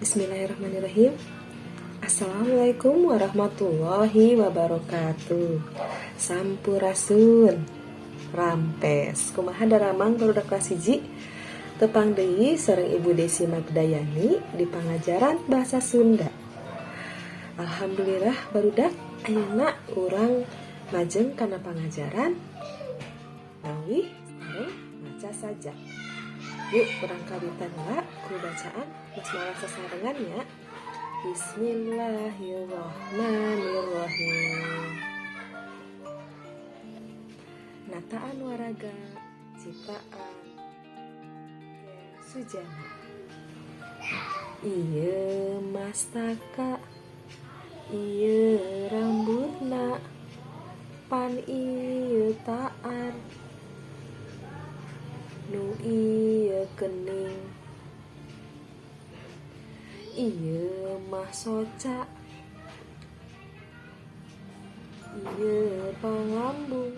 Bismillahirrahmanirrahim. Assalamualaikum warahmatullahi wabarakatuh. Sampurasun. Rampes. Kumaha daramang, barudak kelas 1? Tepang deui sareng Ibu Desi Magdayani di pangajaran bahasa Sunda. Alhamdulillah, barudak, ayeuna urang majeng kana pangajaran ngawih sareng maca sajak. Yuk, urang kawitan lah ku bacaan basmalah sasarengan ya. Bismillahirrahmanirrahim. Nataan Waraga ciptaan Sujana. Ieu mastaka, ieu rambutna, pan ieu taar, nu ieu kening. Ieu mah soca, ieu panglambung,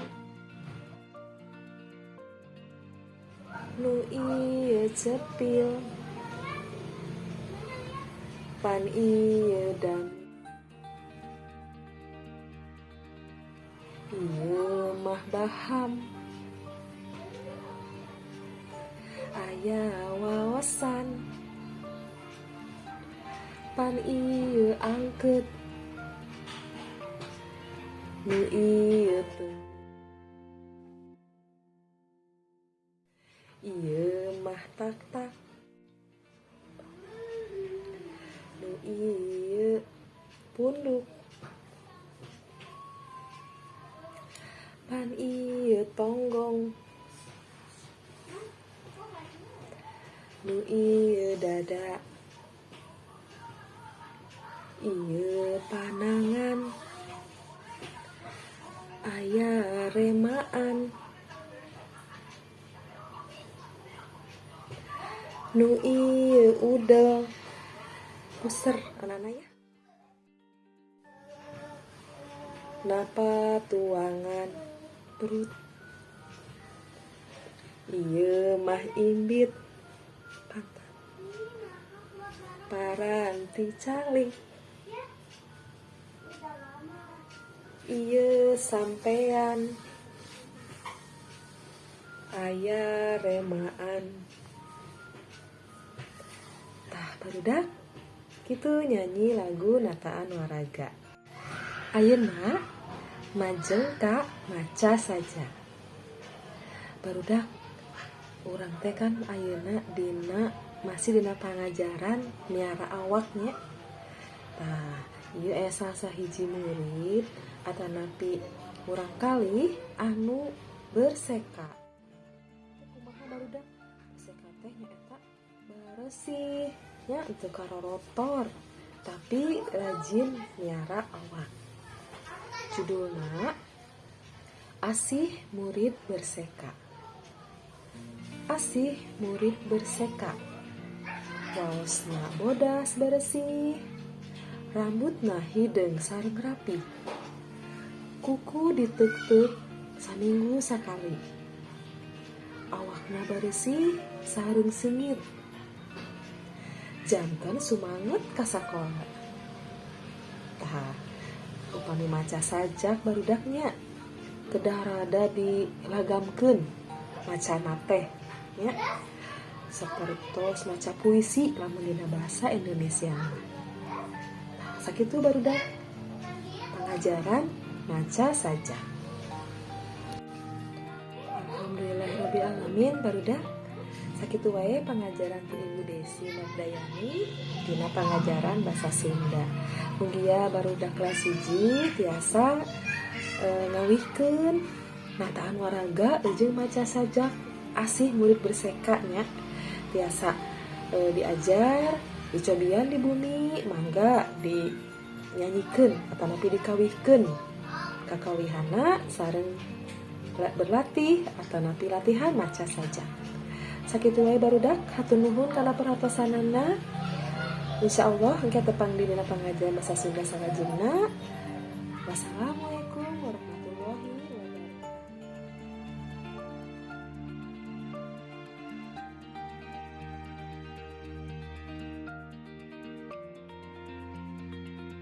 nu ieu cepil, pan ieu dam. Ieu mah baham, aya wawasan, pan ieu angkeut, nu ieu teu. Ieu mah tak-tak, nu ieu punduk, pan ieu tonggong, nu ieu dada. Ieu panangan, aya remaan, nu ieu udel puser anana ya. Napa tuangan perut. Ieu mah imbit pantat, paranti calik. Ieu sampean, aya remaan. Tah, barudak, kitu nyanyi lagu Nataan Waraga. Ayeuna majeng ka maca sajak. Barudak, urang teh kan ayeuna dina masih dina pangajaran miara awaknya. Tah, ieu aya salah sahiji murid atanapi urang kali anu berseka. Kumaha, barudak? Berseka teh nyaeta beresih nya, teu karorotor tapi rajin miara awak. Judulna Asih Murid Berseka. Asih murid berseka, waosna bodas beresih, rambutna hideung sareng rapi, kuku diteuk-teuk saminggu sakali, awakna beresih sareng seungit, janten sumanget ka sakola. Tah, upami maca sajak, barudak nya, kedah rada dilagamkeun macana teh nya, sapertos maca puisi lamun dina bahasa Indonesia. Nah, sakitu, barudak, pengajaran maca sajak. Alhamdulillahirabbil alamin, barudak, sakitu wae pangajaran ti Ibu Desi Magdayani dina pangajaran bahasa Sunda. Mugia barudak kelas 1 tiasa ngawihkeun nataan waraga jeung maca sajak Asih Murid Berseka nya. Tiasa diajar, dicobian di bumi, mangga dinyanyikan atanapi dikawihkeun kakawihana sareng berlatih atanapi latihan maca sajak. Sakitu wae, barudak, hatur nuhun kana perhatosanana. Insyaallah engke tepang di dina pangajaran bahasa Sunda salajengna. Wassalamualaikum.